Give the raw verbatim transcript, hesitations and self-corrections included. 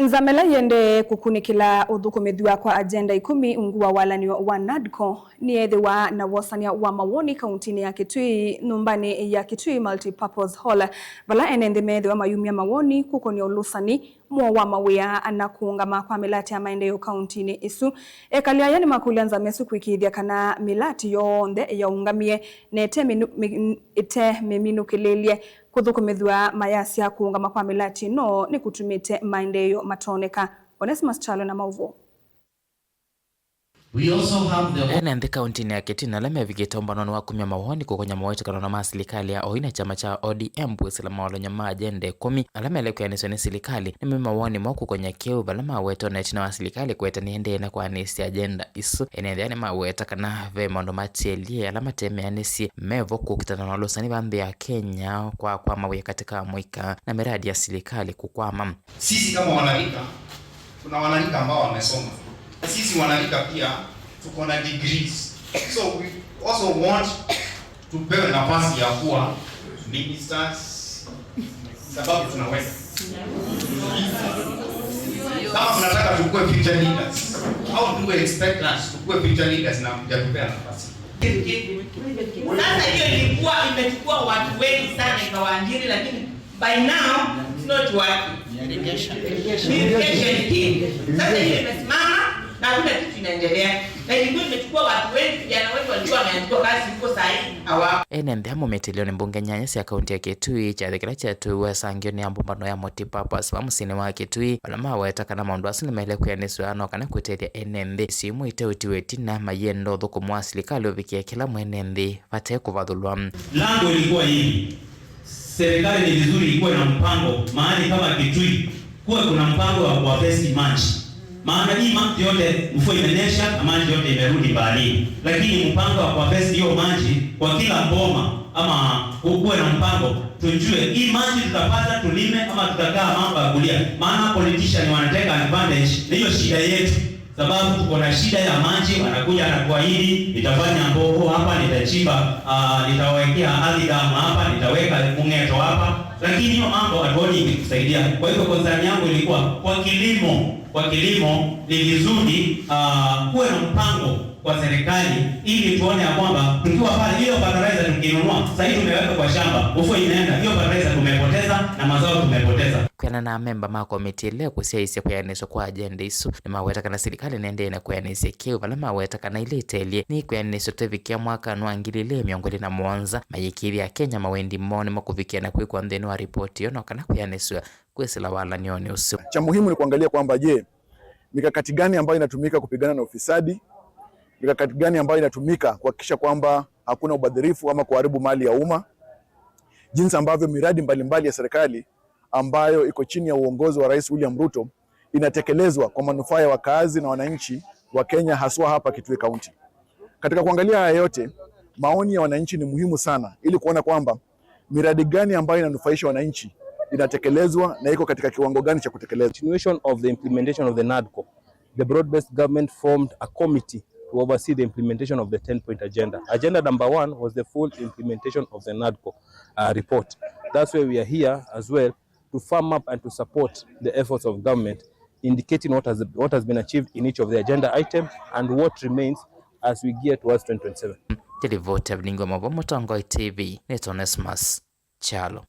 Nzama ĩla yĩendee kũkunĩkĩla ũthũkũmĩthw'a kwa agenda ikũmi ungu wa walanĩo wa NADCO nĩyeethĩwa na wosany'a wa mawoni kauntinĩ ya Kitui, nyũmbanĩ ya Kitui Multipurpose Hall, vala ene nthĩ meethĩwa mayumya mawoni kũkonĩa ũlũsani, mũo wa mawĩa, na kũũngama kwa mĩlatĩ ya maendeeo kauntinĩ ĩsu. Ekali aya nĩmakũlya nzama ĩsu kũĩkĩĩthya kana mĩlatĩ yonthe yaũngamie na ĩte mĩnu-, mĩ-, ĩte mĩminũkĩlĩlye kũthũkũmĩthw'a, mayasya kũũngama kwa mĩlatĩ ĩno nĩkũtumĩte maendeeo matooneka. Onesmus Kyalo na maũvoo. We also have the Ene nthĩ kauntinĩ ya Kitui ala mevikĩte ũmbanonĩ wa kumya mawoni kũkonya mawetũkano ma silikalĩ ya oyu na kyama kya O D M kwĩsĩla mawalany'o ma agenda ikũmi ala mele kwĩanĩsw'a nĩ silikalĩ nĩme mawoni moo kũkonya kĩu, vala maweta ona ĩtina wa silikalĩ kũweta nĩendee na kũanĩsya agenda isu. Ene nthĩ aya nĩmaweta kana ve maũndũ matielye ala matemeanĩsye mevo kũkitana na ũlũsani va nthĩ ya Kenya kwa kwa mawĩa katĩ ka mũika na miradi ya silikalĩ kũkwama. Sisi kama wanarika, kuna wanarika ambao wamesoma. Sisi wanarika pia tuko na degrees. So we also want tupewe nafasi ya kuwa ministers, sababu tunaweza. Kama tunataka tukue future leaders, how do we expect us tukue future leaders na mjatupea nafasi? Sasa hiyo ilikuwa imechukua watu wengi sana ikawaajiri, lakini by now it's not working. Ni irrigation tu. Sasa hiyo imesimama na hakuna kitu inaendelea. Na ilikuwa imechukua watu wengi, vijana wengi walikuwa wameandikwa kazi huko, saa hii hawako. Ene nthĩ amwe mĩtĩlĩonĩ mbunge nyanya sya kaunti ya Kitui, kyathĩ kĩla kyatũiwe sangio nĩ ambũmbano ya Multipurpose va mũsyĩnĩ wa Kitui, vala maweta kana maũndũ asu nĩmaĩle kwĩanĩsw'a no kana kũtethya ene nthĩ syĩmwe iteũtiwe ĩtina mayenda ũthũkũmi wa silikalĩ ũvikĩe kĩla mwene nthĩ vate kũvathũlwa. Lango ilikuwa hivi. Serikali ni vizuri ikuwe na mpango mahali kama Kitui, kuwe kuna mpango wa kuharvest maji. Maana hii maji yote mvua imenyesha na maji yote imerudi baharini. Lakini mpango wa kuharvest hiyo maji kwa kila boma ama kuwe na mpango, tujue hii maji tutapata tulime ama tutakaa mambo ya kulia. Maana politician wanateka advantage na hiyo shida yetu. Sababu tuko na shida ya maji, wanakuja na kuahidi, "Nitafanya mboho hapa, nitachimba, ah, nitawekea ardhi damu hapa, nitaweka mung'eto hapa," lakini hiyo mambo hatuoni ikitusaidia. Kwa hivyo concern yangu ilikuwa kwa kilimo, kwa kilimo ni vizuri, ah, kuwe na mpango kwa serikali ili tuone ya kwamba tukiwa pale, hiyo fertilizer tukinunua, sasa hivi tumeweka kwa shamba, mvua inaenda, hiyo fertilizer tumepoteza na mazao tumepoteza. Kwĩanana na amemba ma komitii ĩla ĩkũsyaĩĩsya kwĩanĩsw'a kwa agenda isu, nĩmaweta kana silikalĩ nĩendee na kwĩanĩsya kĩu, vala maweta kana ila iteelye nĩikwĩanĩsw'a tũivikĩa mwakanĩ wa ngili ilĩ mĩongo ĩlĩ na mũonza, mayĩkĩĩthya Akenya mawendi moo nĩmakũvikĩa na kwĩkwa nthĩnĩ wa ripoti ĩyo, no kana kwĩanĩsw'a kwĩsĩla walanĩonĩ ũsu. Cha muhimu ni kuangalia kwamba, je, mikakati gani ambayo inatumika kupigana na ufisadi? Mikakati gani ambayo inatumika kuhakikisha kwamba hakuna ubadhirifu ama kuharibu mali ya umma? Jinsi ambavyo miradi mbalimbali ya serikali ambayo iko chini ya uongozi wa Rais William Ruto inatekelezwa kwa manufaa ya wakaazi na wananchi wa Kenya, haswa hapa Kitui County. Katika kuangalia haya yote, maoni ya wananchi ni muhimu sana ili kuona kwamba miradi gani ambayo inanufaisha wananchi inatekelezwa na iko katika kiwango gani cha kutekelezwa. Continuation of the implementation of the NADCO, the broad-based government formed a committee to oversee the implementation of the ten-point agenda. Agenda number one was the full implementation of the NADCO, uh, report. That's why we are here as well to firm up and to support the efforts of government, indicating what has, what has been achieved in each of the agenda item and what remains as we gear towards twenty twenty-seven. Kĩlivoti ya vilingi wa mavo Mũtongoi T V, nĩ Onesmus Kyalo.